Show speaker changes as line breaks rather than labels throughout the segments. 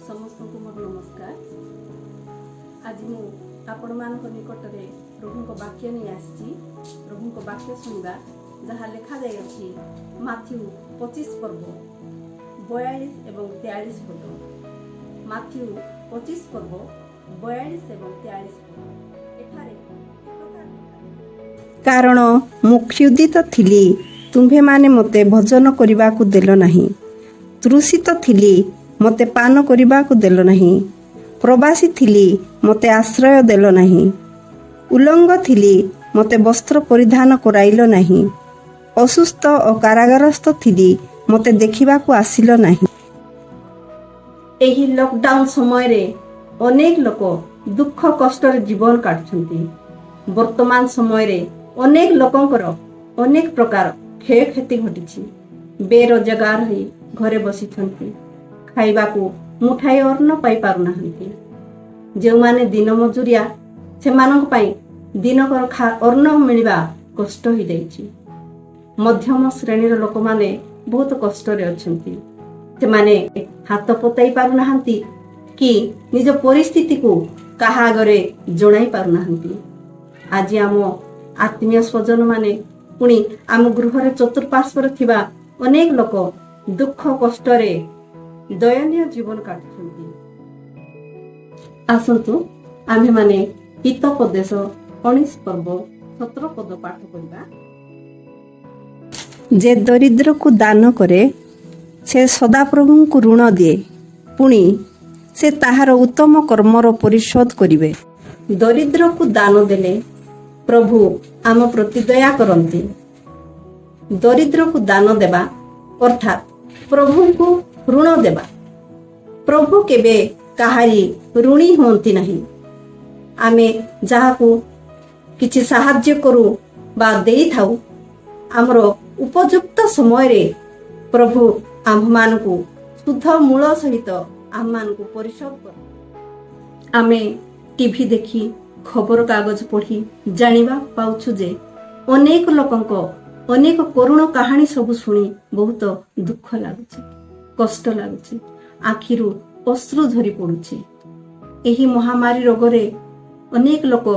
ସମସ୍ତଙ୍କୁ ମୋର ନମସ୍କାର। ଆଜି ମୁଁ ଆପଣମାନଙ୍କ ନିକଟରେ ପ୍ରଭୁଙ୍କ ବାକ୍ୟ ନେଇ ଆସିଛି। ପ୍ରଭୁଙ୍କ ବାକ୍ୟ ଶୁଣିବା, ଯାହା ଲେଖାଯାଇଅଛି ମାଥ୍ୟୁ 25 ପର୍ବ 42 ଏବଂ 43 ପଦ। ମାଥ୍ୟୁ 25 ପର୍ବ 42 ଏବଂ 43 ପଦ, ଏଠାରେ ଏପ୍ରକାର ଲେଖାଯାଇଛି।
କାରଣ ମୁଁ କ୍ଷୁଧିତ ଥିଲି, ତୁମ୍ଭେମାନେ ମୋତେ ଭୋଜନ କରିବାକୁ ଦେଲ ନାହିଁ। ତୃଷିତ ଥିଲି, ମୋତେ ପାନ କରିବାକୁ ଦେଲ ନାହିଁ। ପ୍ରବାସୀ ଥିଲି, ମୋତେ ଆଶ୍ରୟ ଦେଲ ନାହିଁ। ଉଲଙ୍ଗ ଥିଲି, ମୋତେ ବସ୍ତ୍ର ପରିଧାନ କରାଇଲ ନାହିଁ। ଅସୁସ୍ଥ ଓ କାରାଗାରସ୍ଥ ଥିଲି, ମୋତେ ଦେଖିବାକୁ ଆସିଲ ନାହିଁ।
ଏହି ଲକଡାଉନ ସମୟରେ ଅନେକ ଲୋକ ଦୁଃଖ କଷ୍ଟରେ ଜୀବନ କାଟୁଛନ୍ତି। ବର୍ତ୍ତମାନ ସମୟରେ ଅନେକ ଲୋକଙ୍କର ଅନେକ ପ୍ରକାର କ୍ଷୟକ୍ଷତି ଘଟିଛି। ବେରୋଜଗାର ହୋଇ ଘରେ ବସିଛନ୍ତି, ଖାଇବାକୁ ମୁଠାଏ ଅନ୍ନ ପାଇପାରୁନାହାନ୍ତି। ଯେଉଁମାନେ ଦିନ ମଜୁରିଆ, ସେମାନଙ୍କ ପାଇଁ ଦିନକର ଅନ୍ନ ମିଳିବା କଷ୍ଟ ହୋଇଯାଇଛି। ମଧ୍ୟମ ଶ୍ରେଣୀର ଲୋକମାନେ ବହୁତ କଷ୍ଟରେ ଅଛନ୍ତି। ସେମାନେ ହାତ ପତାଇ ପାରୁନାହାନ୍ତି କି ନିଜ ପରିସ୍ଥିତିକୁ କାହା ଆଗରେ ଜଣାଇ ପାରୁନାହାନ୍ତି। ଆଜି ଆମ ଆତ୍ମୀୟ ସ୍ୱଜନ ମାନେ, ପୁଣି ଆମ ଗୃହରେ ଚତୁଃପାର୍ଶ୍ୱରେ ଥିବା ଅନେକ ଲୋକ ଦୁଃଖ କଷ୍ଟରେ ଦୟନୀୟ ଜୀବନ କାଟୁଛନ୍ତି। ଆସନ୍ତୁ, ଆମ୍ଭେମାନେ ହିତୋପଦେଶ 19 ପର୍ବ 17 ପଦ ପାଠ କରିବା।
ଯେ ଦରିଦ୍ରକୁ ଦାନ କରେ, ସେ ସଦାପ୍ରଭୁଙ୍କୁ ଋଣ ଦିଏ, ପୁଣି ସେ ତାହାର ଉତ୍ତମ କର୍ମର ପରିଶୋଧ କରିବେ।
ଦରିଦ୍ରକୁ ଦାନ ଦେଲେ ପ୍ରଭୁ ଆମ ପ୍ରତି ଦୟା କରନ୍ତି। ଦରିଦ୍ରକୁ ଦାନ ଦେବା ଅର୍ଥାତ୍ ପ୍ରଭୁଙ୍କୁ ଋଣ ଦେବା। ପ୍ରଭୁ କେବେ କାହାରି ଋଣୀ ହୁଅନ୍ତି ନାହିଁ। ଆମେ ଯାହାକୁ କିଛି ସାହାଯ୍ୟ କରୁ ବା ଦେଇଥାଉ, ଆମର ଉପଯୁକ୍ତ ସମୟରେ ପ୍ରଭୁ ଆମ୍ଭମାନଙ୍କୁ ସୁଧ ମୂଳ ସହିତ ଆମ୍ଭମାନଙ୍କୁ ପରିଶୋଧ କରନ୍ତି। ଆମେ ଟିଭି ଦେଖି, ଖବରକାଗଜ ପଢ଼ି ଜାଣିବା ପାଉଛୁ ଯେ ଅନେକ ଲୋକଙ୍କ ଅନେକ କରୁଣ କାହାଣୀ ସବୁ ଶୁଣି ବହୁତ ଦୁଃଖ ଲାଗୁଛି, କଷ୍ଟ ଲାଗୁଛି, ଆଖିରୁ ଅଶ୍ରୁ ଝରି ପଡୁଛି। ଏହି ମହାମାରୀ ରୋଗରେ ଅନେକ ଲୋକ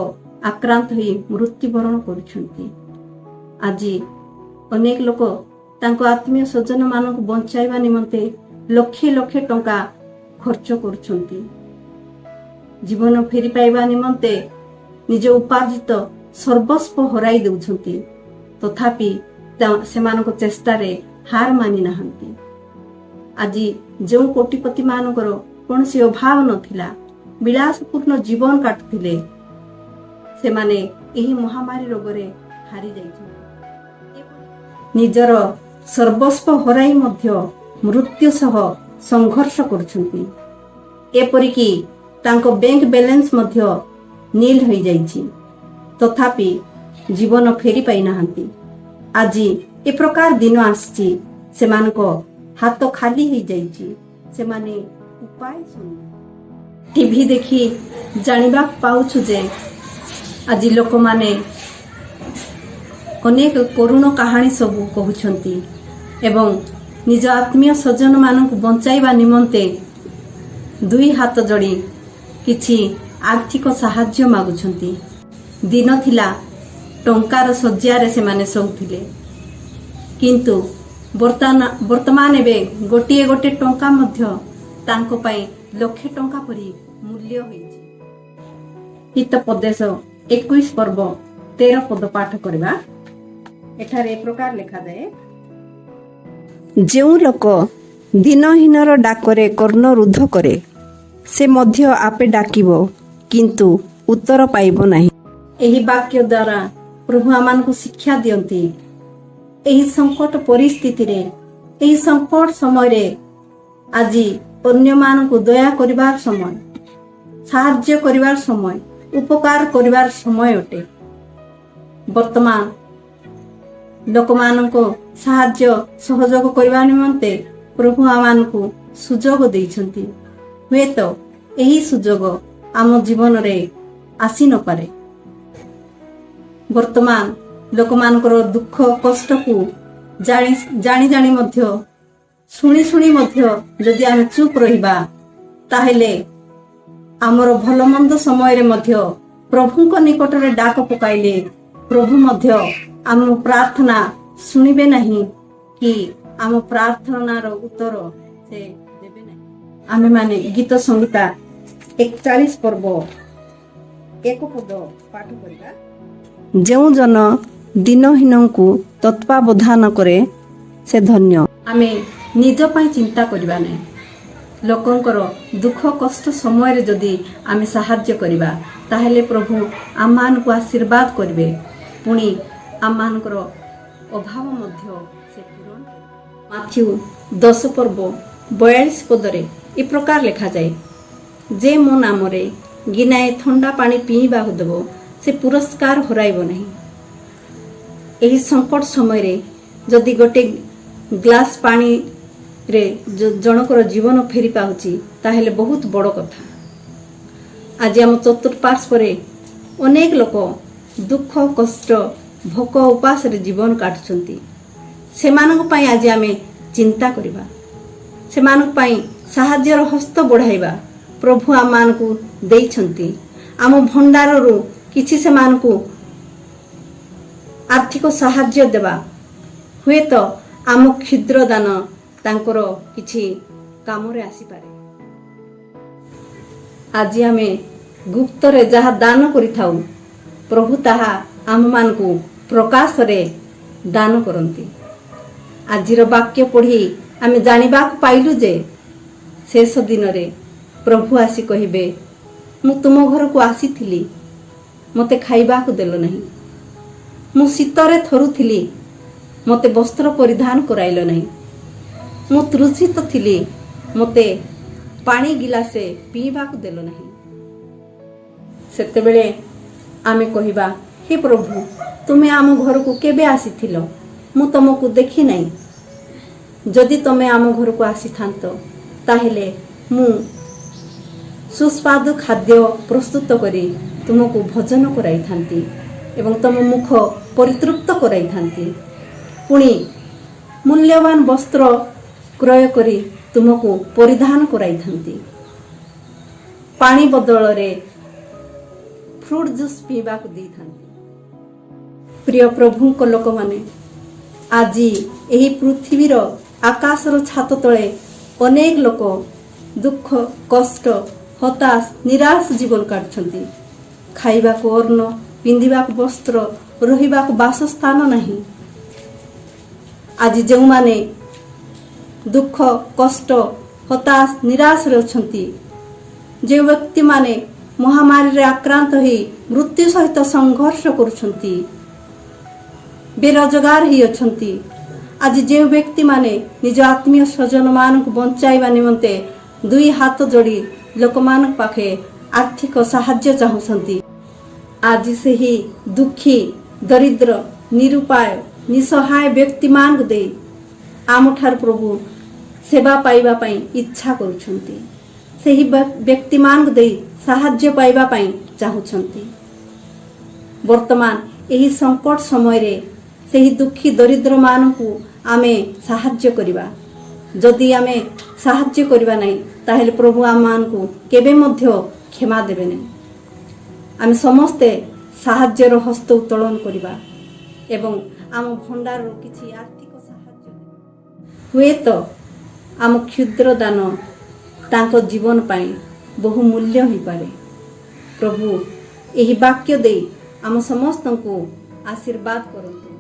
ଆକ୍ରାନ୍ତ ହୋଇ ମୃତ୍ୟୁବରଣ କରୁଛନ୍ତି। ଆଜି ଅନେକ ଲୋକ ତାଙ୍କ ଆତ୍ମୀୟ ସ୍ୱଜନମାନଙ୍କୁ ବଞ୍ଚାଇବା ନିମନ୍ତେ ଲକ୍ଷେ ଲକ୍ଷେ ଟଙ୍କା ଖର୍ଚ୍ଚ କରୁଛନ୍ତି। ଜୀବନ ଫେରି ପାଇବା ନିମନ୍ତେ ନିଜ ଉପାର୍ଜିତ ସର୍ବସ୍ୱ ହରାଇ ଦେଉଛନ୍ତି। ତଥାପି ସେମାନଙ୍କ ଚେଷ୍ଟାରେ ହାର ମାନି ନାହାନ୍ତି। ଆଜି ଯେଉଁ କୋଟିପତି ମାନଙ୍କର କୌଣସି ଅଭାବ ନଥିଲା, ବିଳାସପୂର୍ଣ୍ଣ ଜୀବନ କାଟୁଥିଲେ, ସେମାନେ ଏହି ମହାମାରୀ ରୋଗରେ ହାରି ଯାଇଛନ୍ତି। ନିଜର ସର୍ବସ୍ୱ ହରାଇ ମଧ୍ୟ ମୃତ୍ୟୁ ସହ ସଂଘର୍ଷ କରୁଛନ୍ତି। ଏପରିକି ତାଙ୍କ ବ୍ୟାଙ୍କ ବାଲାନ୍ସ ମଧ୍ୟ ନିଲ୍ ହୋଇଯାଇଛି, ତଥାପି ଜୀବନ ଫେରି ପାଇନାହାନ୍ତି। ଆଜି ଏ ପ୍ରକାର ଦିନ ଆସିଛି, ସେମାନଙ୍କ ହାତ ଖାଲି ହେଇଯାଇଛି, ସେମାନେ ଉପାୟ ଶୂନ୍ୟ। ଟିଭି ଦେଖି ଜାଣିବା ପାଉଛୁ ଯେ ଆଜି ଲୋକମାନେ ଅନେକ କରୁଣ କାହାଣୀ ସବୁ କହୁଛନ୍ତି ଏବଂ ନିଜ ଆତ୍ମୀୟ ସ୍ୱଜନମାନଙ୍କୁ ବଞ୍ଚାଇବା ନିମନ୍ତେ ଦୁଇ ହାତ ଯୋଡ଼ି କିଛି ଆର୍ଥିକ ସାହାଯ୍ୟ ମାଗୁଛନ୍ତି। ଦିନ ଥିଲା, ଟଙ୍କାର ଶଯ୍ୟାରେ ସେମାନେ ଶୋଉଥିଲେ, କିନ୍ତୁ ବର୍ତ୍ତମାନ ଏବେ ଗୋଟିଏ ଗୋଟିଏ ଟଙ୍କା ମଧ୍ୟ ତାଙ୍କ ପାଇଁ ଲକ୍ଷେ ଟଙ୍କା ପରି ମୂଲ୍ୟ ହୋଇଛି। ହିତୋପଦେଶ 21 ପର୍ବ 13 ପଦ ପାଠ କରିବା। ଏଠାରେ ଏ ପ୍ରକାର ଲେଖାଯାଏ।
ଯେଉଁ ଲୋକ ଦୀନହୀନର ଡାକରେ କର୍ଣ୍ଣ ରୁଦ୍ଧ କରେ, ସେ ମଧ୍ୟ ଆପେ ଡାକିବ, କିନ୍ତୁ ଉତ୍ତର ପାଇବ ନାହିଁ।
ଏହି ବାକ୍ୟ ଦ୍ୱାରା ପ୍ରଭୁ ଆମମାନଙ୍କୁ ଶିକ୍ଷା ଦିଅନ୍ତି, ଏହି ସଙ୍କଟ ପରିସ୍ଥିତିରେ, ଏହି ସଙ୍କଟ ସମୟରେ ଆଜି ଅନ୍ୟମାନଙ୍କୁ ଦୟା କରିବାର ସମୟ, ସାହାଯ୍ୟ କରିବାର ସମୟ, ଉପକାର କରିବାର ସମୟ ଅଟେ। ବର୍ତ୍ତମାନ ଲୋକମାନଙ୍କୁ ସାହାଯ୍ୟ ସହଯୋଗ କରିବା ନିମନ୍ତେ ପ୍ରଭୁ ଆମମାନଙ୍କୁ ସୁଯୋଗ ଦେଇଛନ୍ତି। ହୁଏତ ଏହି ସୁଯୋଗ ଆମ ଜୀବନରେ ଆସି ନପାରେ। ବର୍ତ୍ତମାନ ଲୋକମାନଙ୍କର ଦୁଃଖ କଷ୍ଟକୁ ଜାଣି ଜାଣି ଜାଣି ମଧ୍ୟ, ଶୁଣି ଶୁଣି ମଧ୍ୟ ଯଦି ଆମେ ଚୁପ୍ ରହିବା, ତାହେଲେ ଆମର ଭଲ ମନ୍ଦ ସମୟରେ ମଧ୍ୟ ପ୍ରଭୁଙ୍କ ନିକଟରେ ଡାକ ପକାଇଲେ ପ୍ରଭୁ ମଧ୍ୟ ଆମ ପ୍ରାର୍ଥନା ଶୁଣିବେ ନାହିଁ କି ଆମ ପ୍ରାର୍ଥନାର ଉତ୍ତର ସେ ଦେବେ ନାହିଁ। ଆମେମାନେ ଗୀତ ସଂହିତା 41 ପର୍ବ 1 ପଦ ପାଠ କରିବା।
ଯେଉଁ ଜନ ଦୀନହୀନଙ୍କୁ ତତ୍ତ୍ୱାବଧାନ କରେ, ସେ ଧନ୍ୟ।
ଆମେ ନିଜ ପାଇଁ ଚିନ୍ତା କରିବା ନାହିଁ। ଲୋକଙ୍କର ଦୁଃଖ କଷ୍ଟ ସମୟରେ ଯଦି ଆମେ ସାହାଯ୍ୟ କରିବା, ତାହେଲେ ପ୍ରଭୁ ଆମମାନଙ୍କୁ ଆଶୀର୍ବାଦ କରିବେ। ପୁଣି ଆମମାନଙ୍କର ଅଭାବ ମଧ୍ୟ ସେ ପୂରଣ କରିବେ। ମାଥ୍ୟୁ 10 ପର୍ବ 42 ପଦରେ ଏ ପ୍ରକାର ଲେଖାଯାଏ ଯେ, ମୋ ନାମରେ ଗିନାଏ ଥଣ୍ଡା ପାଣି ପିଇବାକୁ ଦେବ, ସେ ପୁରସ୍କାର ହରାଇବ ନାହିଁ। ଏହି ସଙ୍କଟ ସମୟରେ ଯଦି ଗୋଟେ ଗ୍ଲାସ୍ ପାଣିରେ ଜଣଙ୍କର ଜୀବନ ଫେରି ପାଉଛି, ତାହେଲେ ବହୁତ ବଡ଼ କଥା। ଆଜି ଆମ ଚତୁଃପାର୍ଶ୍ୱରେ ଅନେକ ଲୋକ ଦୁଃଖ, କଷ୍ଟ, ଭୋକ ଉପାସରେ ଜୀବନ କାଟୁଛନ୍ତି। ସେମାନଙ୍କ ପାଇଁ ଆଜି ଆମେ ଚିନ୍ତା କରିବା, ସେମାନଙ୍କ ପାଇଁ ସାହାଯ୍ୟର ହସ୍ତ ବଢ଼ାଇବା। ପ୍ରଭୁ ଆମମାନଙ୍କୁ ଦେଇଛନ୍ତି, ଆମ ଭଣ୍ଡାରରୁ କିଛି ସେମାନଙ୍କୁ ଆର୍ଥିକ ସାହାଯ୍ୟ ଦେବା। ହୁଏତ ଆମ କ୍ଷୁଦ୍ର ଦାନ ତାଙ୍କର କିଛି କାମରେ ଆସିପାରେ। ଆଜି ଆମେ ଗୁପ୍ତରେ ଯାହା ଦାନ କରିଥାଉ, ପ୍ରଭୁ ତାହା ଆମମାନଙ୍କୁ ପ୍ରକାଶରେ ଦାନ କରନ୍ତି। ଆଜିର ବାକ୍ୟ ପଢ଼ି ଆମେ ଜାଣିବାକୁ ପାଇଲୁ ଯେ ଶେଷ ଦିନରେ ପ୍ରଭୁ ଆସି କହିବେ, ମୁଁ ତୁମ ଘରକୁ ଆସିଥିଲି, ମୋତେ ଖାଇବାକୁ ଦେଲ ନାହିଁ। ମୁଁ ଶୀତରେ ଥରୁଥିଲି, ମୋତେ ବସ୍ତ୍ର ପରିଧାନ କରାଇଲ ନାହିଁ। ମୁଁ ତୃଷିତ ଥିଲି, ମୋତେ ପାଣି ଗିଲାସେ ପିଇବାକୁ ଦେଲ ନାହିଁ। ସେତେବେଳେ ଆମେ କହିବା, ହେ ପ୍ରଭୁ, ତୁମେ ଆମ ଘରକୁ କେବେ ଆସିଥିଲ? ମୁଁ ତମକୁ ଦେଖି ନାହିଁ। ଯଦି ତମେ ଆମ ଘରକୁ ଆସିଥାନ୍ତ, ତାହେଲେ ମୁଁ ସୁସ୍ୱାଦୁ ଖାଦ୍ୟ ପ୍ରସ୍ତୁତ କରି ତୁମକୁ ଭୋଜନ କରାଇଥାନ୍ତି ଏବଂ ତୁମ ମୁଖ ପରିତୃପ୍ତ କରାଇଥାନ୍ତି। ପୁଣି ମୂଲ୍ୟବାନ ବସ୍ତ୍ର କ୍ରୟ କରି ତୁମକୁ ପରିଧାନ କରାଇଥାନ୍ତି। ପାଣି ବଦଳରେ ଫ୍ରୁଟ୍ ଜୁସ୍ ପିଇବାକୁ ଦେଇଥାନ୍ତି। ପ୍ରିୟ ପ୍ରଭୁଙ୍କ ଲୋକମାନେ, ଆଜି ଏହି ପୃଥିବୀର ଆକାଶର ଛାତ ତଳେ ଅନେକ ଲୋକ ଦୁଃଖ, କଷ୍ଟ, ହତାଶ, ନିରାଶ ଜୀବନ କାଟୁଛନ୍ତି। ଖାଇବାକୁ ଅନ୍ନ, ପିନ୍ଧିବାକୁ ବସ୍ତ୍ର, ରହିବାକୁ ବାସସ୍ଥାନ ନାହିଁ। ଆଜି ଯେଉଁମାନେ ଦୁଃଖ, କଷ୍ଟ, ହତାଶ, ନିରାଶରେ ଅଛନ୍ତି, ଯେଉଁ ବ୍ୟକ୍ତିମାନେ ମହାମାରୀରେ ଆକ୍ରାନ୍ତ ହୋଇ ମୃତ୍ୟୁ ସହିତ ସଂଘର୍ଷ କରୁଛନ୍ତି, ବେରୋଜଗାର ହେଇ ଅଛନ୍ତି, ଆଜି ଯେଉଁ ବ୍ୟକ୍ତିମାନେ ନିଜ ଆତ୍ମୀୟ ସ୍ୱଜନମାନଙ୍କୁ ବଞ୍ଚାଇବା ନିମନ୍ତେ ଦୁଇ ହାତ ଯୋଡ଼ି ଲୋକମାନଙ୍କ ପାଖେ ଆର୍ଥିକ ସାହାଯ୍ୟ ଚାହୁଁଛନ୍ତି, ଆଜି ସେହି ଦୁଃଖୀ, ଦରିଦ୍ର, ନିରୁପାୟ, ନିଃସହାୟ ବ୍ୟକ୍ତିମାନଙ୍କୁ ଦେଇ ଆମଠାରୁ ପ୍ରଭୁ ସେବା ପାଇବା ପାଇଁ ଇଚ୍ଛା କରୁଛନ୍ତି। ସେହି ବ୍ୟକ୍ତିମାନଙ୍କୁ ଦେଇ ସାହାଯ୍ୟ ପାଇବା ପାଇଁ ଚାହୁଁଛନ୍ତି। ବର୍ତ୍ତମାନ ଏହି ସଙ୍କଟ ସମୟରେ ସେହି ଦୁଃଖୀ ଦରିଦ୍ରମାନଙ୍କୁ ଆମେ ସାହାଯ୍ୟ କରିବା। ଯଦି ଆମେ ସାହାଯ୍ୟ କରିବା ନାହିଁ, ତାହେଲେ ପ୍ରଭୁ ଆମମାନଙ୍କୁ କେବେ ମଧ୍ୟ କ୍ଷମା ଦେବେ ନାହିଁ। ଆମେ ସମସ୍ତେ ସାହାଯ୍ୟର ହସ୍ତ ଉତ୍ତୋଳନ କରିବା ଏବଂ ଆମ ଭଣ୍ଡାରରୁ କିଛି ଆର୍ଥିକ ସାହାଯ୍ୟ ଦେବା। ହୁଏତ ଆମ କ୍ଷୁଦ୍ର ଦାନ ତାଙ୍କ ଜୀବନ ପାଇଁ ବହୁ ମୂଲ୍ୟ ହୋଇପାରେ। ପ୍ରଭୁ ଏହି ବାକ୍ୟ ଦେଇ ଆମ ସମସ୍ତଙ୍କୁ ଆଶୀର୍ବାଦ କରନ୍ତୁ।